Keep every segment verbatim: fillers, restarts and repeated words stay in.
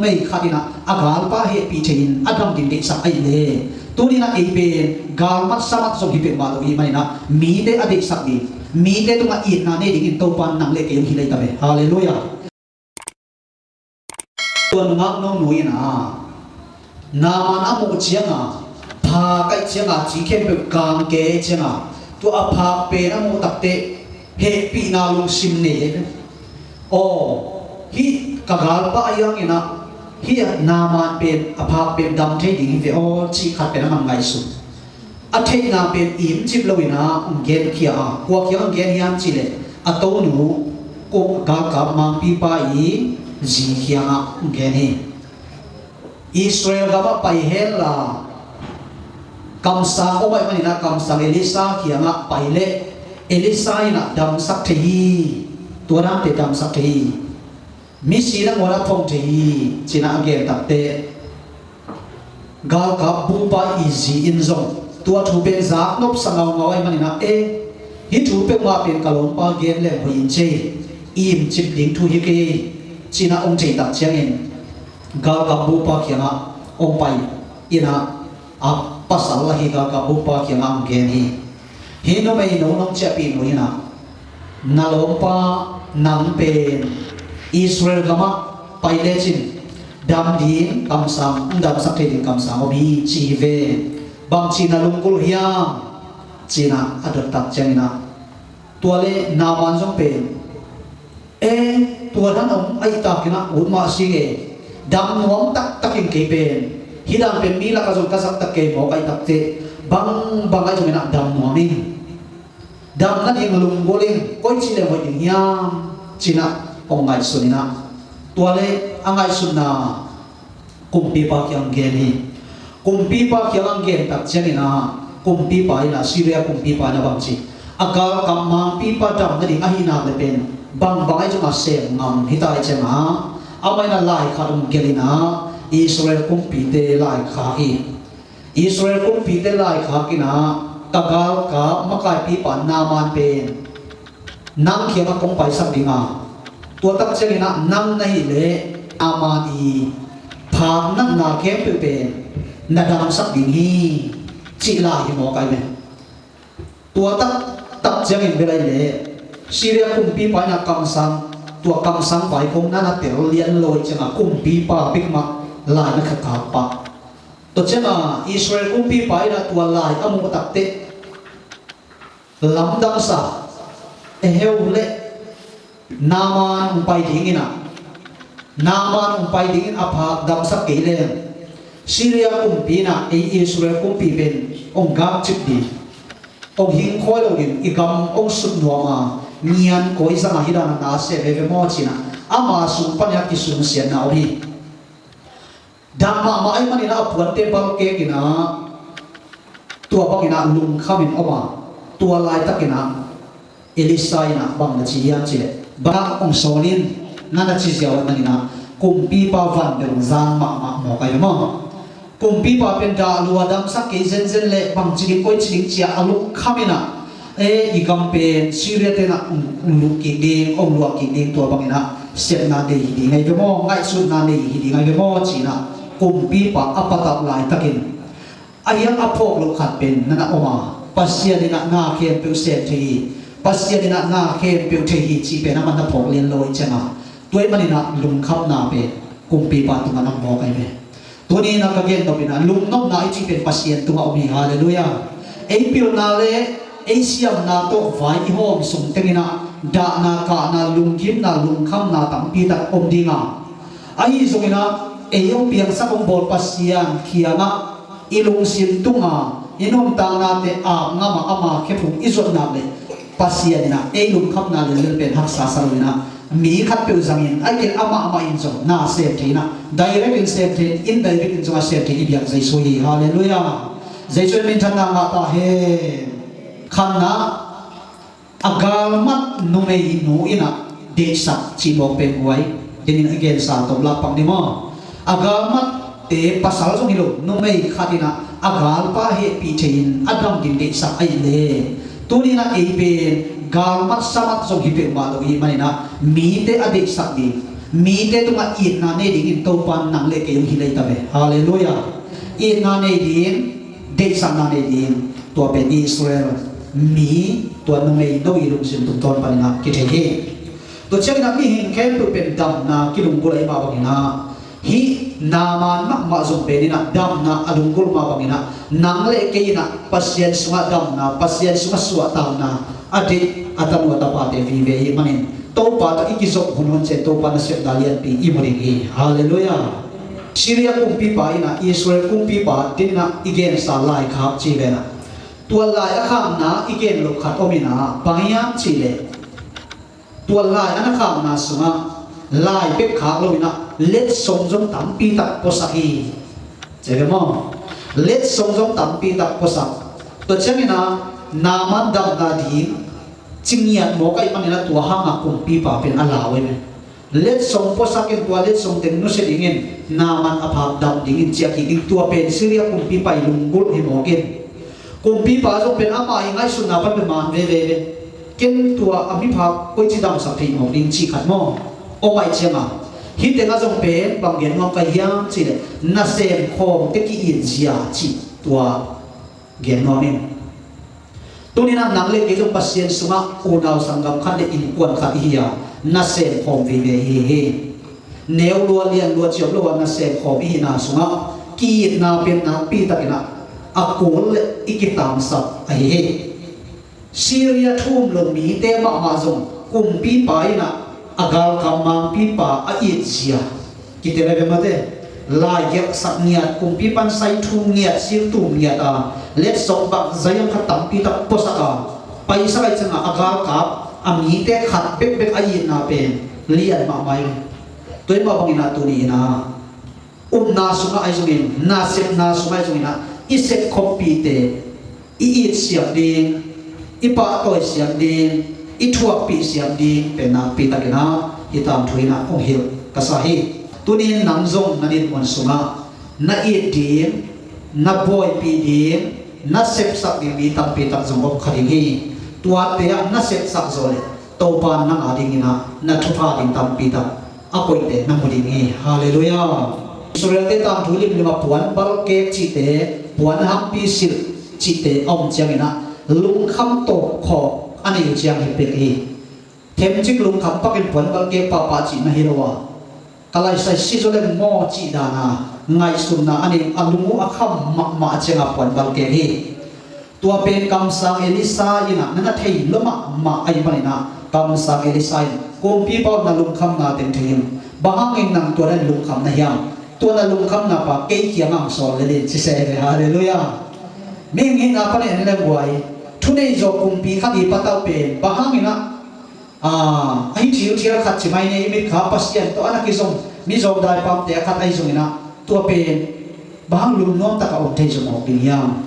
Numei khat in ah a galpa hehpih thei-in a dam ding deihsak ahih leh, tuni-in ah ei pen galmat samat zong hi peuhmah lo ahih manin ah mite a deihsak ding, mite tungah itna nei dingin Topa nang le kei hong hilh ahi ta ve. Halleluiah. Tua nungak nonu in ah Naaman a muh ciangin, phak ahih ciangin, ci khempeuh kangke ahih ciangin, tua a phak pen a muh takteh hehpihna lungsim nei ahi ve. Aw, hih ka galpa ahi hangin ah hih Naaman pen a phak pen dam thei ding hi ve aw, cih khat pen a man ngaihsun. A theihna pen imcip lo-in ah hong genkhia a, kua kiang hong gen hiam cih leh a tonu, kong galkap mangpipa i zi kiangah hong gen hi. Israel gamah pai henla, kamsang om ahih manin ah kamsang Elisha kiangah pai leh Elisha in ah damsak thei hi. Tua dangte damsak thei hi. Misi nangawn ah phong thei hi, ci-in ah a gen takteh, galkap bupa i zi in zong tua thu pen zak nopsa ngaungau ahih manin ah, e, hih thu peuhmah pen ka lawmpa gen leng hoih in ci, imcip ding thu hi kei, ci-in ah hong thei tak ciangin galkap bupa kiangah hong pai in ah, a pasal ahi galkap bupa kiangah hong gen hi. Hih numei no nong ciahpih nu in ah, na lawmpa nang pen Israel gamah pai lecin dam ding kamsang, hong damsak thei ding kamsang om hi, ci hi ve. Bangci na lunggulh hiam, ci-in ah a dot tak ciangin ah, tua leh Naaman zong pen, e, tua dan om ahih takin ah ut mah sing e, dam nuam taktakin kei pen, hih dan pen mi lakah zong ka zat tak kei mawk ahih takteh bangbang ahi zongin ah dam nuam ing, dam nading lunggulh ing, koici leh hoih ding hiam, ci-in ah hong ngaihsun in ah, tua leh a ngaihsutna kumpipa kiang gen hi. Kumpipa kiang hong gen tak ciangin ah kumpipa in ah, Syria kumpipa in ah bangci, a galkap mangpipa dam nading ahih nak leh pen bangbang ahi zongin sem ngam hi ta ahih ciangin ah, amah in ah lai khat hong gelh in ah Israel kumpite laikhak hi. Israel kumpite laikhak in ah, ka galkap makaipipa Naaman pen nang kiangah kong paisak ding a, tua tak ciangin ah nang na hih leh Naaman i phak natna khempeuh pen na damsak ding hi, cih lai hi mawk ahi ve. Tua tak, tak ciangin bel ahih leh Syria kumpipa in ah kamsang, tua kamsang vai kong na na tel lian lo ahih ciangin kumpipa bek mah lai na kha kak pah. Tua ciangin Israel kumpipa in ah tua lai a muh takteh lamdangsa, e heu leh Naaman hong pai dingin ah, Naaman hong pai dingin a phak damsak kei leng, Syria kumpi in ah ei Israel kumpi pen hong gakcip ding, hong hingkhawi lo ding, i gam hong sut nuam a, ngian kawi zang a, hih dan a na sem veve maw, ci-in ah ama sung panin ah kisunsiatna om hi. Dah mahmah ahih manin ah a puante balkek in ah, tua bangin ah lungkhamin om a, tua laitakin ah Elisha in ah bang na ci hiam cih leh, bang hong sawl in, na na ci ziau ahih manin ah kumpipa van bel zang mahmah mawk ahi ve maw. Kumpipa pen dah lua damsak kei zenzen leh bangci ding koici ding ci-a a lungkhamin ah, e, i gam pen Syria te in ah hong lut kik ding, hong luah kik ding, tua bangin ah sepna nei hi ding ahi ve maw, ngaihsutna nei hi ding ahi ve maw, ci-in ah kumpipa a patauh laitakin, a hiang a phawk loh khat pen na na om a, Pasian in ah na khempeuh sem thei hi, Pasian in ah na khempeuh thei hi, cih pen amah na phawk lian lo ahih ciangin, tua ahih manin ah lungkhamna pen kumpipa tungah na mawk ahi ve. Tuni-in ah ka gennop in ah, lungnopna i cih pen Pasian tungah om hi. Halleluiah. Ei pilna le ei siamna tawh vai i hawm sung tengin ah dahna, kahna, lunggimna, lungkhamna tampi tak om ding a, ahi zongin ah ei hong piangsak, hong bawl Pasian kiangah i lungsim tunga, i nuntaknate ap ngam a, ama khephung i zuat nak leh Pasian in ah ei lungkhamna lianlian pen haksa sa lo in ah, mi khatpeuh zangin, ahih kei leh amah amah in zong na sem thei in ah, direct in sem thei in, indirect in zong a sem thei i biak Jesu hi. Halleluiah. Jesu in minthanna ngah ta hen. Khatna, a galmat numeinu in ah deihsak cih mawk pen guai, denin a gensa tawh lak pak ni maw. A galmatte pasal zong hi lo, numei khat in ah a galpa hehpih thei-in a dam ding deihsak ahih leh, tuni-in ah ei pen galmat samat zong hi peuhmah lo ahih manin ah mite a deihsak ding, Mite tungah itna nei dingin Topa nang le kei hong hilh hi ta ve. Halleluiah. Itna nei ding, deihsakna nei ding, tua pen Israel mi, tua numei no i lungsim tungtawn panin ah kithei hi. Tua ciangin ah mihing khempeuh pen damna kilunggulh ahih mah bangin ah, hih Naaman mahmah zong pen in ah damna a lunggulh mah bangin ah, nang le kei in ah Pasian sungah damna, Pasian sungah suahtakna a deih a tanu a tapate vive ahih manin, Topa tawh i kizop hunhun ciang Topa nasepna lianpi i mu ding hi. Halleluiah. Syria kumpipa in ah Israel kumpipa dingin ah i gensa laikhak ci ve in ah, tua lai a khakna i gen loh khat om in ah, bang hiam cih leh, tua lai a na khakna sungah lai bek khak lo in ah, letsong zong tampi tak puasak hi. Ci ve maw? Letsong zong tampi tak puasak. Tua ciangin ah Naaman damna ding ci ngiat mawk ahih manin ah tua hangah kumpipa pen a lau hi ve. Letsong puasak in, tua letsong teng nusia dingin, Naaman a phak dam dingin ci a kik ding, tua pen Syria kumpipa i lunggulh hi mawk in. Kumpipa zong pen amah i ngaihsutna pan pen man veve ve. Ken tua a miphak koici damsak thei mawk ding cih khat maw? Om ahih ciangin, hih tengah zong pen bang gen nuam ka hiam cih leh, nasem khawmte ki-itzia cih tua gen nuam ing. Tuni-in ah nang le kei zong Pasian sungah unau sanggam khat le innkuan khat i hi a, nasem khawm vive i hi hi. Neu lua lian lua ciam lo a nasem khawm i hihna sungah ki-itna pen nakpi takin ah a kul le i kitamsak ahi hi. Syria thu um lo mite mahmah zong kumpipa in ah a galkap mangpipa a itzia. Kite le ve mate, lai giaksak ngiat, kumpipa in sai thum ngiat, sir tum ngiat a, letsong bang zai ang khat tampi tak puasak a, paisak ahih ciangin a galkap a mite khat bekbek a itna pen lian mahmah hi. Tua ahih mah bangin ah tuni-in ah upna sungah ahi zongin, nasepna sungah ahi zongin ah, i sepkhompihte i itsiam ding, i pahtawisiam ding, i thuakpihsiam ding pen nakpi takin ah hih tangthu in ah hong hilh ka sa hi. Tuni-in nang zong na dinmun sungah na it ding, na buaipih ding, na sepsak ding mi tampi tak zong om kha ding hi. Tuate ah na sepsak zawh leh Topa in nang a dingin ah na thupha ding tampi tak a koihte na mu ding hi. Halleluiah. Israel-te tangthu limlim ah puan balkek cihte, puan hampi silh cihte a om ciangin ah lungkham tawh khawk a nei uh ciang hi pek hi. Themcik lungkham pakin puan balkek pahpah cih na hi lo a, ka laisai si zaw leng maw cih dan a ngaihsutna a nei, a lung uh a kham mahmah ciangin puan balkek hi. Tua pen kamsang Elisha in ah na na thei lua mahmah ahih manin ah, kamsang Elisha in, kumpipa aw, na lungkhamna teng thei in, bang hangin nang tua na lungkham na hiam? Tua na lungkhamna pa kei kiangah hong sawl lel in, ci se ve. Halleluiah. Mihing hihna panin en leng guai, thunei zawh kumpi khat i patauh pen bang hangin ah, a, ahi thilthial khat ci mai ni, i mitkha Pasian tawh a na kizom, mi zawngdai pamte a khat ahi zongin ah, tua pen bang hang lungnuam takin om thei zaw mawk ding hiam?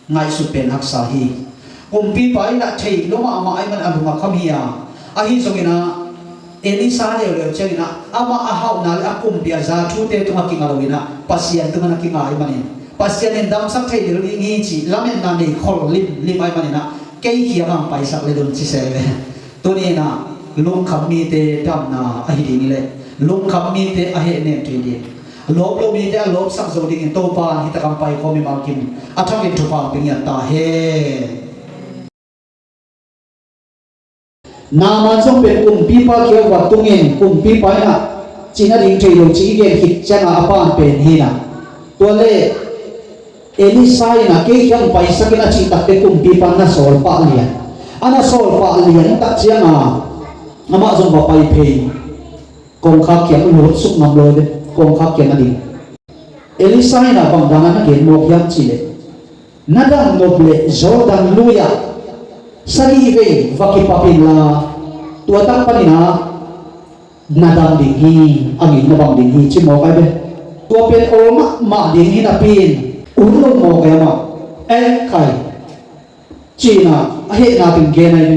Ngaihsut pen haksa hi. Kumpipa in ah thei lua mahmah ahih manin a lung a kham hi a, ahi zongin ah Elisha leuleu ciangin ah amah a hauhna le a kumpi a za thute tungah kinga lo in ah Pasian tungah na kinga ahih manin, Pasian in damsak thei lel ding hi cih lametna nei khol limlim ahih manin ah kei kiangah hong paisak lel un, ci se ve. Tuni-in ah lungkham mite damna ahi ding hi leh, lungkham mite a hehnem thei ding, lawp lo mite a lawpsak zo dingin Topa in hih tak a hong paikhawm mimal kim a thakin thupha hong pia ngiat ta hen. Naaman zong pen kumpipa kiang uah tungin, kumpipa in ah cihna ding thei lo cih i gen khit ciangin a pan pen hi in ah, tua leh Elisha in ah kei kiang paisak in a cih takteh kumpipa in na sawl pah lian. A na sawl pah lian tak ciangin amah zong va pai phei. Kongkhak kiang lut suk ngam lo ve, kongkhak kiang a ding. Elisha in ah bang dan a na gen mawk hiam cih leh, na dam nop leh Jordan lui ah sagih vei va kipap inla, tua tak panin ah na dam ding hi, a ngim na bang ding hi, ci mawk ai ve. Tua pen awl mahmah ding hi napi in, un lo mawk ai amah. Eh, khai. Ci-in ah a hehna teng gen ai ve.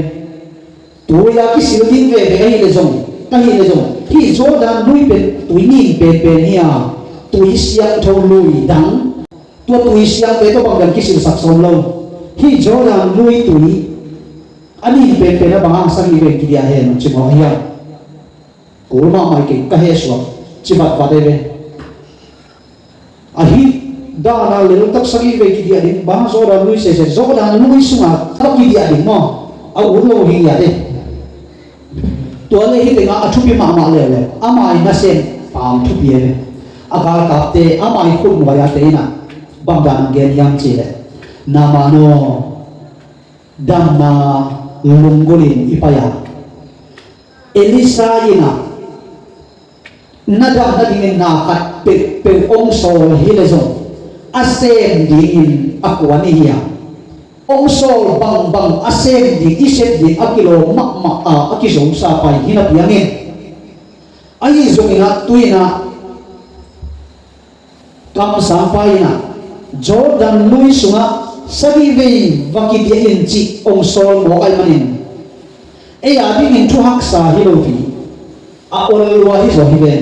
Tui a kisil ding veve ahih leh zong, ka hih leh zong, hih Jordan lui pen tui nim penpen hi a, tui siangtho lui dang, tua tui siangtho tawh bang dang kisilsak sawm lo. Hih Jordan lui tui a nim penpen ah bang hang sagih vei kidiah hen, ci mawk hiam? Kul mahmah i kei ka he suak, ci vatvat ei ve. Ahi dana lel tak sagih vei kidiah ding, bang Jordan lui sese, Jordan lui sunga tak kidiah ding maw, a ut lo hi ngiat ei. Tua le hi tengah a thupi mahmah leuleu, ama i nasem pam thupi ei ve. A galkapte, ama i khutnuai-ate inah bang dan ang gen hiam cihleh, Naaman aw, damna lunggulhin i pai a, Elisha inah na dam nadingin na khat peuhpeuh ong sawl hi leh zong a sem dingin a kuan i hi a, ong sawl bangbang a sem ding, i sep ding a kilawm mahmah a, a kizosa pai hi napi hangin, ahi zongin ah tu-in ah kamsangpa inah Jordan lui sungah sagih vei va kidiah in cih ong sawl mawk ahih manin, ei a dingin thu haksa hi lo hi. A ol lua hi zaw hi ve.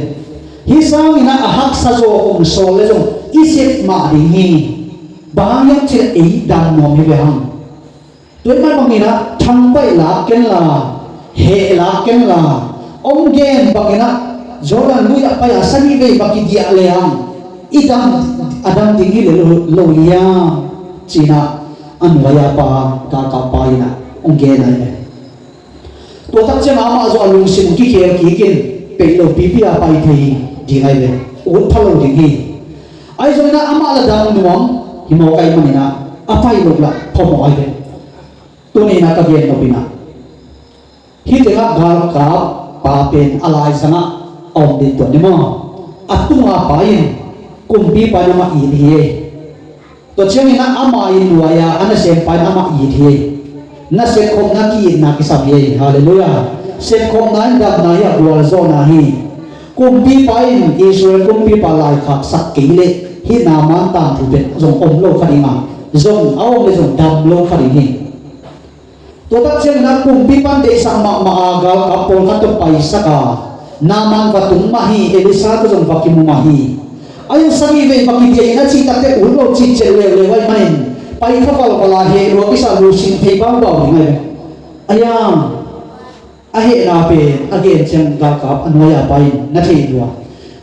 Hih sangin ah a haksa zaw ong sawl le zong i sep mah ding hi. Bang hang hiam cihleh ei dam nuam hi ve hang. Tua ahih manin ah thangpaih lak kenla, heh lak kenla, ong gen bangin ah Jordan lui ah pai a sagih vei va kidiah le hang i dam, a dam ding hi le lo, lo hiam, ci-in ah a nuai-a pa, galkappa inah ong gen ahi ve. Tua tak ciangah amah zong a lungsim kikhel kikin, peih lo pipi a pai thei ding ahi ve. Ut pha lo ding hi. Ahi zongin ah amah la dam nuam hi mawk ahih manin ah a pai lo lah phamawh ahi ve. Tuni-in ah ka gen nop inah, hih tengah galkappa pen a laizangah a om ding tuan ni maw? A tunga pa in, kumpipa in amah it hi ei. Tua ciangin ah ama i nuai-a a nasempa in amah it hi ei. Na sepkhopna ki-itna kisam hi ei. Halleluiah. Sepkhopna in damna hi a, gualzawhna hi. Kumpipa in Israel kumpipa laikhaksak kei leh hih Naaman tangthu pen zong om lo kha ding a, zong a om le zong dam lo kha ding hi. Tua tak ciangin ah kumpipa in deihsak mahmah a, galkap pawlkhat tawh paisak a, Naaman va tung mah hi, Elisha tawh zong va kimu mah hi. A in sagih vei va kidiah in a cih takteh ut lo cih ciat leuleu ahih manin, pai kha valval a, heh lua kisa, lungsim thei baubau ding ahi ve. Ahi a, a hehna pen a gen ciang galkap a nuai-a pa in na thei lua.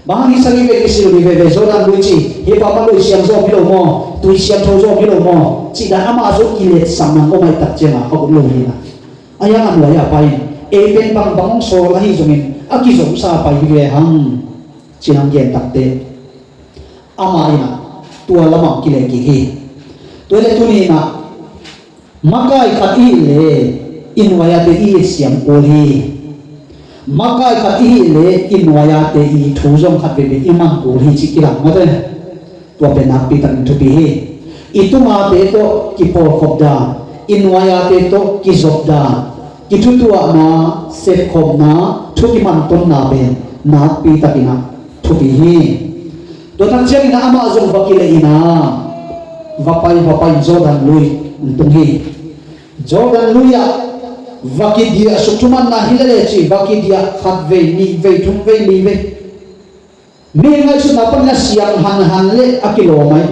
Bang hang hih sagih vei kisil ding veve, Jordan lui ci, hih pa mah lui siam zaw om hi lo maw, tui siam tho zaw om hi lo maw, cih dan amah zong kiletsakna om ahih tak ciangah a ut lo hi na. Ahi hang a nuai-a pa in, ei pen bangbang hong sawl ahi zongin a kizosa pai hi ve hang, ci-in hong gen takteh, amah in ah tua lamah kileh kik hi. Tua leh tuni-in ah makai khat i hih leh i nuai-ate i it siam kul hi. Makai khat i hih leh i nuai-ate i thu zong khat veivei i man kul hi cih kilang mate. Tua pen nakpi takin thupi hi. I tungate tawh kipawlkhop dan, i nuai-ate tawh kizop dan, kithutuahna, sepkhopna, thu kimantonna pen nakpi takin ah thupi hi. Tua tak ciangin ah amah zong va kileh in ah, va pai, va pai in Jordan lui hong tung hi. Jordan lui ah va kidiah suk thumanna hi leh leh ci, va kidiah khat vei, nih vei, thum vei, li vei. Mi ngaihsutna panin a siang hanhan leh a kilawm ahi.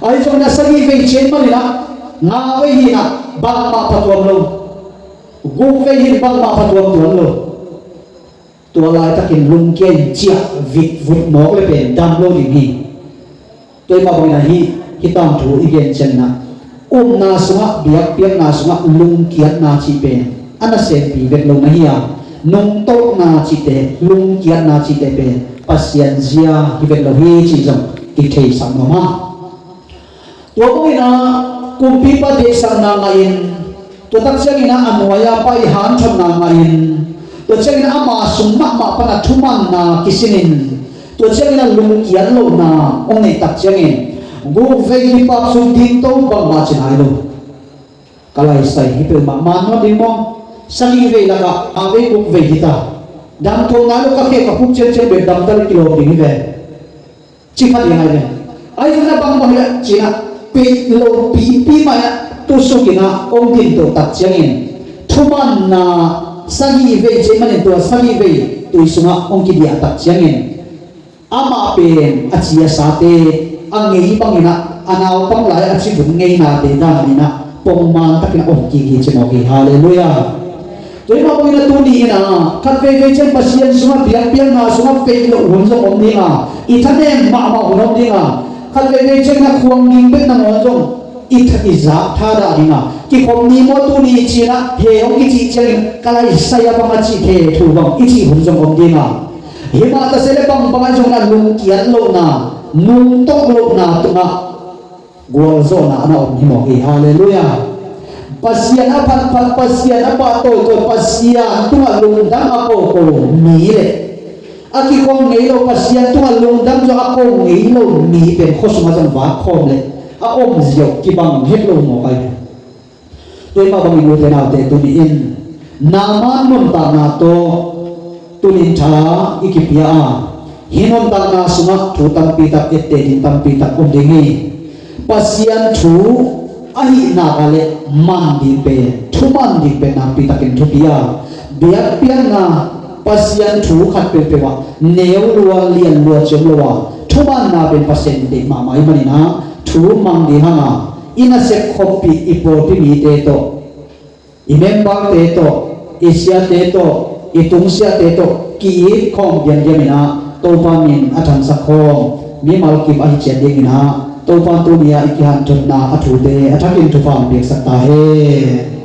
Ahi zongin a sagih vei ciat manin ah nga vei hi in ah bangmah phatuam lo. Guk vei hi in bangmah phatuam tuan lo. Tua laitakin lungkia in ciah vitvut mawk leh pen dam lo ding hi. Tua ahih mah bangin ah hih, hih tangthu i gen ciangin ah upna sungah, biakpiakna sungah lungkiatna cih pen a nasempi vet lo na hi a, nungtolhna cihte, lungkiatna cihte pen Pasian zia hi vet lo hi cih zong i theisak nuam a. Tua bangin ah kumpipa deihsakna ngah in, tua tak ciangin ah a nuai-a pa i hanthotna ngah in, tua ciangin ah ama sung mahmah pan a thumanna kisin in, tua ciangin ah lungkiat lohna hong neih tak ciangin, guk vei kipapsuk ding to bangmah ci nai lo. Ka laisai hi peuhmah, man nawn ding maw? Sagih vei lakah a vei guk vei hi ta. Dam tuam nai lo, ka khe ka khuk ciancian bek dam ta leh kilawm ding hi ve. Ci kha ding ahi ve. Ahi zongin ah bangbang hi leh ci-in ah, peih lo pipi mah in ah tusuk in ah hong din to tak ciangin, thumanna sagih vei ci manin tua sagih vei tui sungah hong kidiah tak ciangin, amah pen a ci a sate, a ngei bangin ah, a naupang lai a ci vun ngeinate danin ah pongman takin a om kik hi ci mawk hi. Halleluiah. Tua hi mah bangin a tuni in ah khat veivei ciang Pasian sungah biakpiakna sungah pei loh hun zong om ding a, i thanem mahmah hun om ding a, khat veivei ciang na khuang ding bek nangawn zong i tha i zak thadah ding a, kikhop ni maw tuni ci-in ah he hong kicih ciangin ka lai sai a bang a cih the thu bang i cih hun zong om ding a, hi mah ta se leh bangbang ahi zongin a lungkiat lohna, nungtok lohna tungah gualzawhna a na om hi mawk hi. Halleluiah. Pasian a phatphat, Pasian a pahtawitawi, Pasian tungah lungdam a koko mi le a kikhop ngei lo, Pasian tungah lungdam zong a ko ngei lo mi pen khua sungah zong vak khawm le a om ziau kibang het lo mawk ahi. Tua hi mah bangin ute naute tuni in Naaman nuntakna tawh tuni in tha i kipia a, hih nuntakna sungah thu tampi tak, etteh ding tampi tak om ding hi. Pasian thu ahih nak leh man ding pen, thuman ding pen nakpi takin thupi a, biakpiakna Pasian thu khat peuhpeuh ah neu lua, lian lua ci om lo a, thumanna pen Pasian in deih mahmah ahih manin ah thu mang ding hang a, i nasep khuapi, i pawlpi mite tawh, i member-te tawh, i siate tawh, i tungsiahte tawh ki-it khawm diamdiam in ah Topa min a thangsak khawm mimal kim ahi ciat dingin ah Topa tuni-a i kihanthawnna a thute a thakin thupha hong piaksak ta hen.